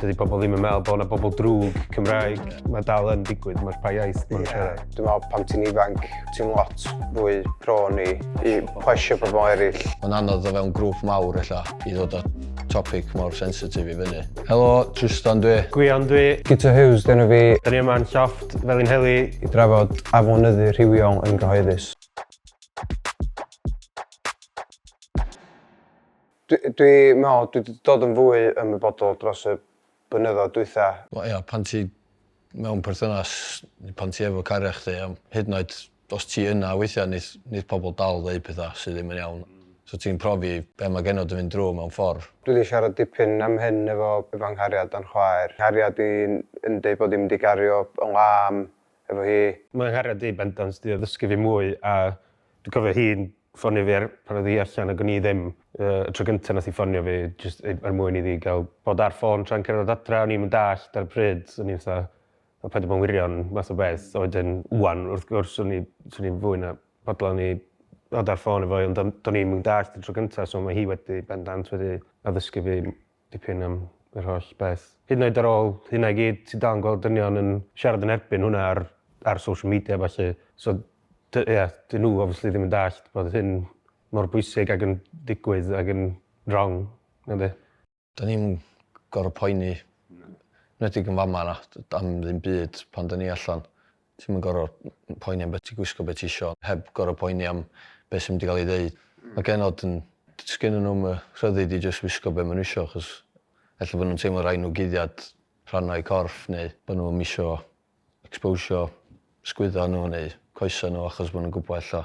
Dydy pobl ddim yn meddwl bod 'na bobl drwg Cymraeg. Mae dal yn digwydd, mae'r pa iaith maen nhw'n siarad. Dwi'n meddwl pan ti'n ifanc, ti'n lot fwy prone i, i plesio pobl eraill. Mae'n anodd o fewn grŵp mawr ella i ddod â topic mor sensitif i fyny. Helo, Trystan dwi. Gwion dwi. Guto Hughes 'di enw fi. Da ni yma yn llofft Felinheli. I drafod aflonyddu rhywiol yn gyhoeddus. Dwi dwi me'wl dwi 'di dod yn fwy ymwybodol dros y blynyddodd dwytha. Wel ia, pan ti mewn perthynas neu pan ti efo cariad chdi a hyd yn oed os ti yna weithia' neith neith pobol dal ddeud petha sy ddim yn iawn. So ti'n profi be' ma' genod yn fynd drw mewn ffor. Dwi 'di siarad dipyn am hyn efo efo 'nghariad a'n chwaer. Nghariad i'n yn deud bod 'i mynd i gario yn lân efo hi. Mae 'nghariad i bendant 'di addysgu fi mwy a Dwi'n cofio hi'n ffonio fi ar pan oedd hi allan ac o'n i ddim. Y tro gynta nath hi ffonio fi jyst er mwyn iddi gael bod ar ffôn tra'n cerdded adra o'n i'm yn dallt ar y pryd o'n i fatha o paid â bod yn wirion math o beth a wedyn ŵan wrth gwrs o'n i swn i'n fwy na bodlon i bod ar ffôn efo hi ond do'n i'm yn dallt y tro gynta so ma' hi wedi bendant wedi addysgu fi dipyn am yr holl beth. Hyd yn oed ar ôl hynna i gyd ti dal yn gweld dynion yn siarad yn erbyn hwnna ar ar social media a ballu so dy- ia 'dyn nhw obviously ddim yn dallt bod hyn mor bwysig ag yn digwydd ag yn wrong nadi? 'Dan ni'm gor'o' poeni 'nwedig yn fama na am ddim byd pan 'dan ni allan. Ti'm yn gor'o' poeni am be' ti gwisgo be' ti isio heb gor'o' poeni am be' sy mynd i ga'l 'i ddeud. Ma' genod yn sgennyn nw'm y rhyddid i jyst wisgo be' ma' n'w isio achos ella bo' nw'n teimlo rai' n'w guddiad rhan o'u corff neu bo' nw'm isio ecsposio sgwydda n'w neu coesa n'w achos bo' nw'n gwbo ella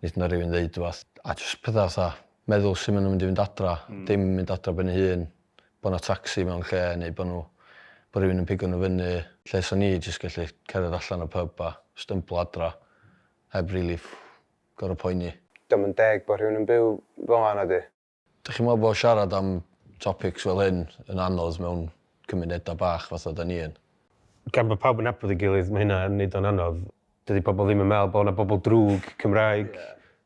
neith 'na rywun ddeud wbath a jyst petha fatha meddwl su' ma' n'w mynd i fynd adra. Dim mynd adra ben eu hun bo' 'na tacsi mewn lle neu bo' n'w bo' rywun yn pigo n'w fyny lle sa ni jyst gellu cerdded allan o pyb a stymblo adra heb rili gor'o' poeni. Dio'm yn deg bo' rhywun yn byw fel 'a nadi? Dych chi'n meddwl bod siarad am topics fel hyn yn anodd mewn cymunedau bach fatha 'da ni yn? Gan bod pawb yn nabod ei gilydd ma' hynna yn neud o'n anodd. Dydi pobl ddim yn meddwl bod 'na bobl drwg Cymraeg.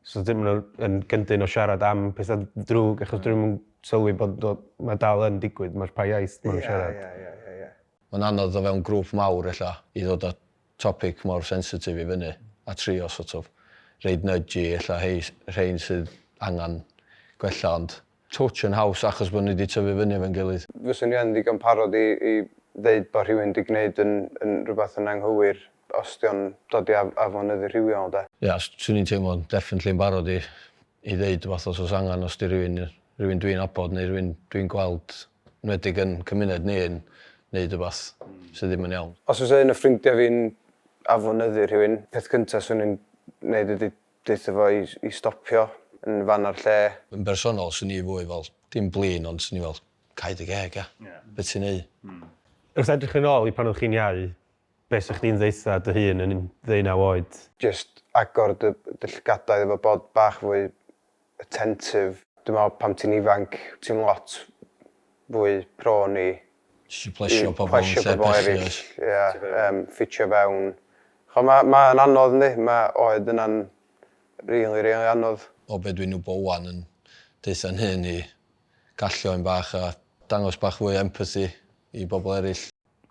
So dim yn yn gyndyn o siarad am petha drwg achos 'dyn nw'm yn sylwi bod o ma' dal yn digwydd ma'r pa iaith ma' nw'n siarad. Ie ie ie ie ie. Mae'n anodd o fewn grŵp mawr ella i ddod â topic mor sensitif i fyny a trio sort of roid nudge i ella rhei rhein sydd angan gwella ond touch yn haws achos bod ni 'di tyfu fyny efo'n gilydd. Fyswn i yn ddigon parod i i ddeud bo rhywun 'di gneud yn yn rwbath yn anghywir os 'di o'n dod i af- aflonyddu rhywiol 'de. Ia, swn i'n teimlo'n definitely yn barod i i ddeud wbath os o's angan os 'di rywun rywun dwi'n nabod neu rywun dwi'n gweld enwedig yn cymuned ni yn neud wbath sydd ddim yn iawn. Os fysa un o ffrindia fi'n aflonyddu rhywun, peth cynta swn i'n neud ydi deutha fo i i stopio yn fan a'r lle. Yn bersonol swn i fwy fel, dim blin ond swn i fel, cau dy geg ia? Be ti'n neu? Wrth edrych yn ôl i pan o'ch chi'n iau, be 'sa chdi'n ddeutha dy hun yn ddeunaw oed? Jyst agor dy dy llygadau efo bod bach fwy attentive. Dwi'n me'wl pan ti'n ifanc ti'n lot fwy prone i Jyst i plesio pobol yn lle pobol pechu eryll oes? ia yym ffitio fewn. Ch'o' ma' ma'n anodd yndi? Ma' oed yna'n rili rili anodd. O be dwi'n wbo ŵan yn deutha'n hun i gallio un bach a dangos bach fwy o empathy i bobol eryll.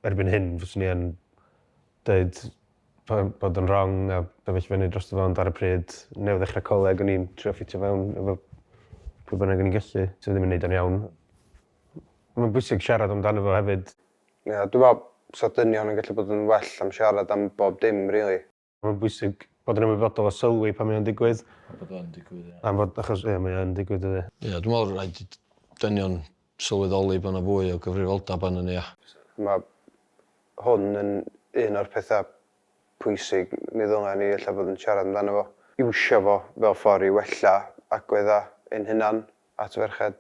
Erbyn hyn fyswn i yn deud bod o'n wrong a sefyll fyny drosto fo ond ar y pryd newydd ddechra coleg o'n i'n trio ffitio fewn efo pwy bynnag o'n i'n gallu sy ddim yn neud o'n iawn. Mae'n bwysig siarad amdano fo hefyd. Ia dwi me'wl sa dynion yn gallu bod yn well am siarad am bob dim rili. Mae'n bwysig bod yn ymwybodol o sylwi pan mae o'n digwydd. A bod o'n digwydd ia. Am fod achos ia mae o'n digwydd dydi? Ia dwi me'wl raid i dynion sylweddoli bo' 'na fwy o gyfrifoldab arnon ni a... Ma' hwn yn un o'r petha pwysig mi ddyla ni ella fod yn siarad amdano fo. Iwsio fo fel ffor i wella agwedda ein hunan at ferched.